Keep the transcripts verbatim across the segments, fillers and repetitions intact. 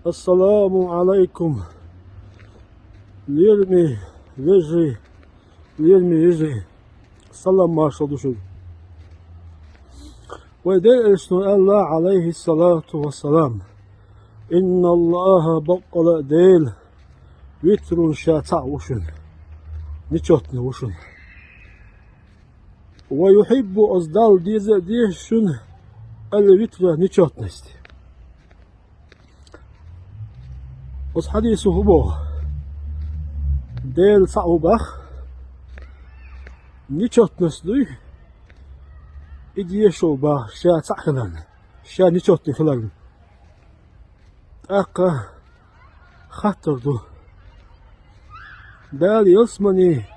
Ассаламу Ӏалайкум, лераме вежарий, лераме йижарий, салам-маршал ду шуьга. Вай Делан Элчано аьлла, Ӏалайхи ссалату вассалам: «Инна Аллаха, баккъала а Дела, витрун, ша цхьаъ ву шуна, нечётный ву шуна. Ва юхьиббу, оцу Далла деза а дезаш шуна, ал-витра, нечётность». Оцу хьадисо хӀун боху? Дела цхьаъ ву боху, нечётность дуй и дезаш боху, ша цхьаъ хиларна, ша нечётный хиларна. ТӀаккха хаттар ду: Дала ялсамани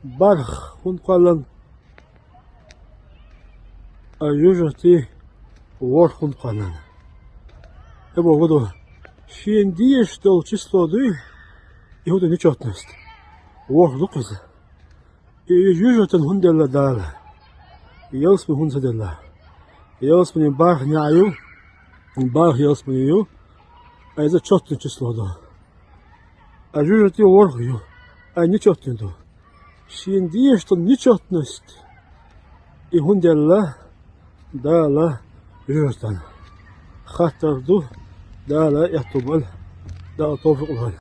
бархӀ хӀунда кхоьллина, а южарти ворхӀ хӀунда кхоьллина? И бохург ду, шена дезаш долу число дуй, и хӀун ду, нечётность, ворхӀ ду-кх иза. И южартан хӀунда делла Дала? Ялсамани хӀунда ца делла? Ялсамани бархӀ неӀ ю, бархӀ ялсамани ю, а иза чётный число ду. А южарти ворхӀ ю, а нечётный ду. Шена дезаш долу нечётность и хӀунда делла Дала южартан? Хаттар ду, Дала аьтто бойла, Дала товфикъ лойла.